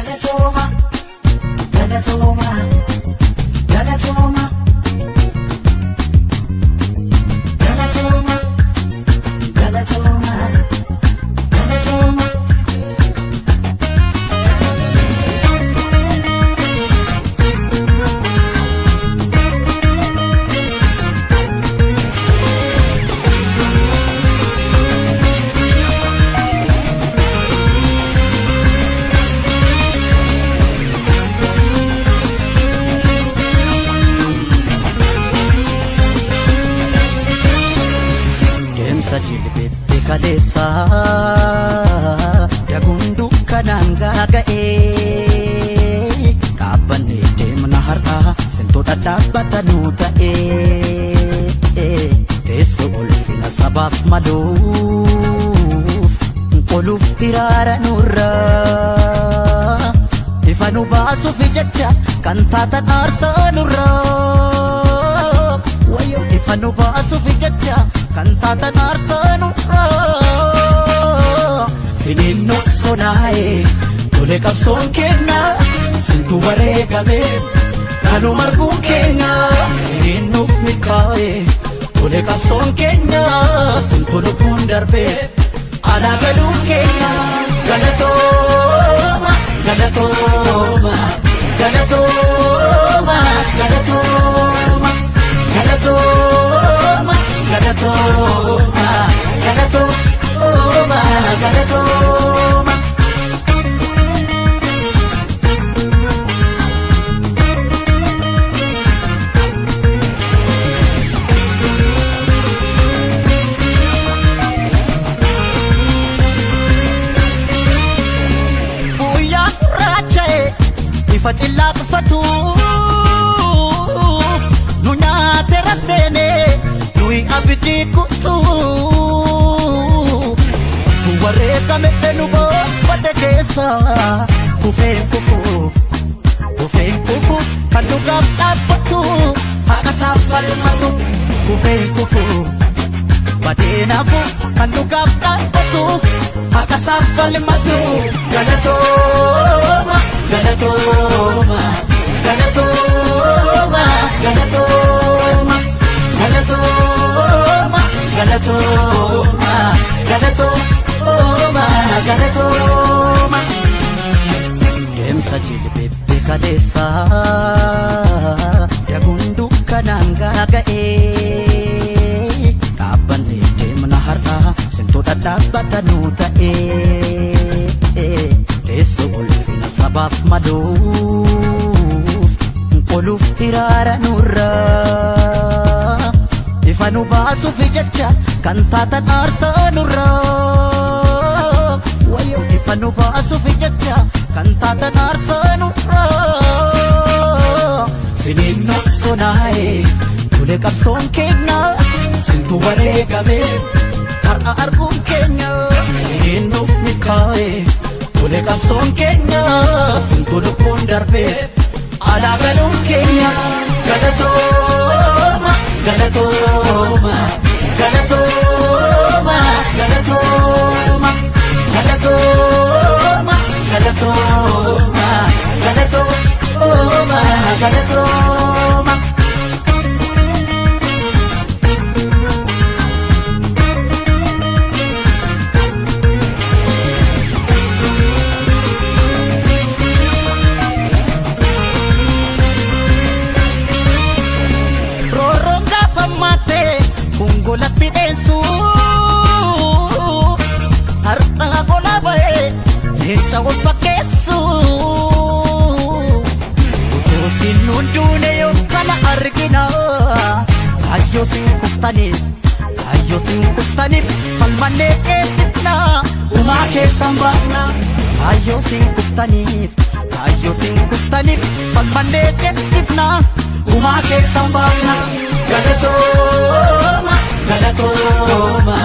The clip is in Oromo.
Galatooma, galatooma, galatooma. Galatooma, galatooma, galatooma. Deemsa jilbeetti kaleessa daguun dukkanaan gaaga'ee dhaabbannee deemna har'a sintoota dhaabbata nuu ta'ee teessoo ulfina sabaaf maluuf qoluuf hiraara nurraa ifa nu baasuuf jecha kan taatan aarsaa nurraa. Wayo ifa nu baasuuf jecha kan taatan aarsaa nurraa. Siniin nu sonaa'e tole qabsoon kenna sintu wareegame kanu marguun keenya. Siniin nuuf milkaa'e tole qabsoon keenya sintu lubbuun darbe alaa galuun keenya. Galatooma, galatooma, galatooma, galatooma. Galatooma, galatooma, galatooma, galatooma. Guyyaa gurraacha'e ifa cillaa qufatu nu nyaate raseene nuyi abidii kutu. Tu wareegame nu boonfate keessa kufeen kufu kufeen kufu kan dhugaaf dhaabbatu haqa isaaf falmatu kufeen kufu badeenaafu kan dhugaaf dhaabbatu haqa isaaf falmatu. Galatooma, galatooma, galatooma, galatooma, galatooma, galatooma, galatooma, galatooma. Deemsa jilbeetti kaleessa daguun dukkanaan gaaga'ee dhaabbannee deemna har'a sintoota dhaabbata nuu ta'ee teessoo ulfina sabaaf maluuf qoluuf hiraara nurraa ifa nu baasuuf jecha kan taatan aarsaa nurraa. Wayo ifa nu baasuuf jecha kan taatan aarsaa nurraa. Siniin nu sonaa'e tole qabsoon keenya sintu wareegame har'a arguun keenya. Siniin nuuf milkaa'e tole qabsoon keenya sintu lubbuun darbe alaa galuun keenya. Galatooma, galatooma, galatooma, galatooma, galatooma, galatooma, galatooma, galatooma. Roorroon gaafa maattee kungolatti dheensu har'a gola ba'ee leenca wal fakkeessu. Utuu siin nuun duune yoo kana argina kaayyoo siin kuftaniif kaayyoo siin kuftaniif falmannee ceesifna gumaa keessan baafna. Kaayyoo siin kuftaniif kaayyoo siin kuftaniif falmannee ceesifna gumaa keessan baafna. Galatooma, galatooma,